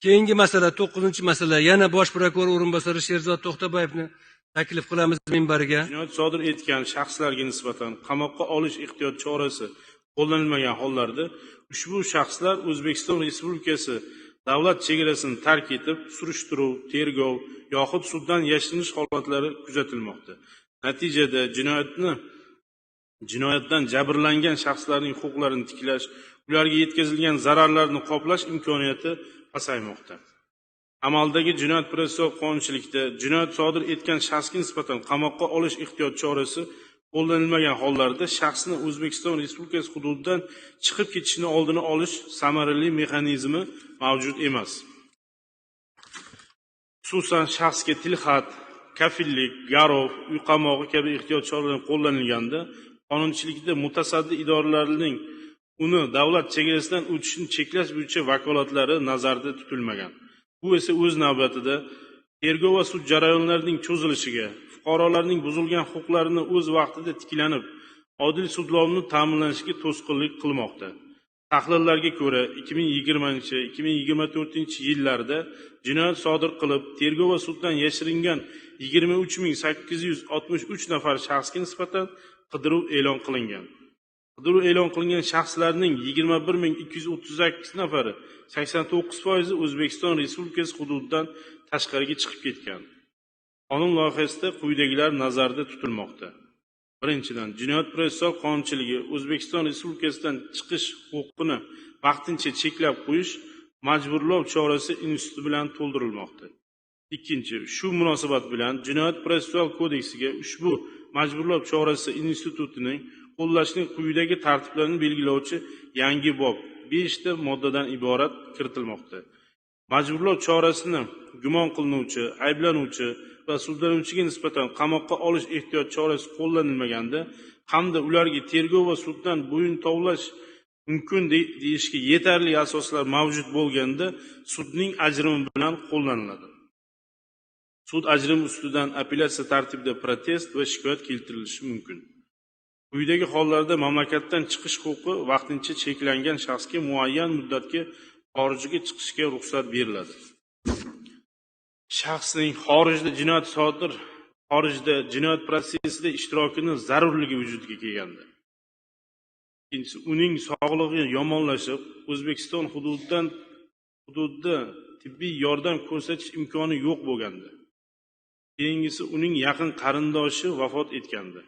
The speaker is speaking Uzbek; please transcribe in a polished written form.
Keyingi masala, 9-masala. Yana bosh prokuror o'rinbosari Sherzod To'xtaboyevni taklif qilamiz minbarga. Jinoyat sodir etgan shaxslarga nisbatan qamoqqa olish ehtiyot chorasi qo'llanilmagan hollarda ushbu shaxslar O'zbekiston Respublikasi davlat chegarasini tark etib, surishtiruv, tergov yoxud suddan yashirinish holatlari kuzatilmoqda. Natijada jinoyatdan jabrlangan shaxslarning huquqlarini tiklash, ularga yetkazilgan zararlarni qoplash imkoniyati pasaymoqda. Amaldagi jinoyat protsessual qonunchilikda jinoyat sodir etgan shaxsga nisbatan qamoqqa olish ehtiyot chorasi qo'llanilmagan hollarda shaxsni O'zbekiston Respublikasi hududidan chiqib ketishini oldini olish samarali mexanizmi mavjud emas. Xususan, shaxsga tilxat, kafillik, garov, uy qamog'i kabi ehtiyot choralari qo'llanilganda qonunchilikda mutasaddi idoralarning uni davlat chegarasidan o'tishini cheklash bo'yicha vakolatlari nazarda tutilmagan. Bu esa o'z navbatida tergov va sud jarayonlarining cho'zilishiga, fuqarolarning buzilgan huquqlarini o'z vaqtida tiklanib, odil sudlovni ta'minlanishiga to'sqinlik qilmoqda. Tahlillarga ko'ra, 2020-2024 yillarda jinoyat sodir qilib, tergov va suddan yashiringan 23 863 nafar shaxsga nisbatan qidiruv e'lon qilingan. Qidiruv e'lon qilingan shaxslarning 21 238 nafari, 89%i O'zbekiston Respublikasi hududidan tashqariga chiqib ketgan. Qonun loyihasida quyidagilar nazarda tutilmoqda. Birinchidan, jinoyat protsessual qonunchiligi O'zbekiston Respublikasidan chiqish huquqini vaqtincha cheklab qo'yish majburlov chorasi instituti bilan to'ldirilmoqda. Ikkinchi, shu munosabat bilan Jinoyat protsessual kodeksiga ushbu majburlov chorasi institutini qo'llashning quyidagi tartiblarini belgilovchi yangi bob, beshta moddadan iborat, kiritilmoqda. Majburlov chorasini gumon qilinuvchi, ayblanuvchi va sudlanuvchiga nisbatan qamoqqa olish ehtiyot chorasi qo'llanilmaganda hamda ularga tergov va suddan bo'yin tovlash mumkin deyishga yetarli asoslar mavjud bo'lganda sudning ajrimi bilan qo'llaniladi. Sud ajrimi ustidan apellyatsiya tartibida protest va shikoyat keltirilishi mumkin. Quyidagi hollarda mamlakatdan chiqish huquqi vaqtincha cheklangan shaxsga muayyan muddatga xorijga chiqishga ruxsat beriladi. Shaxsning xorijda jinoyat protsessida ishtirokini zarurligi vujudga kelganda. Ikkinchisi, uning sog'lig'i yomonlashib, O'zbekiston hududida tibbiy yordam ko'rsatish imkoni yo'q bo'lganda. Keyingisi, uning yaqin qarindoshi vafot etganda.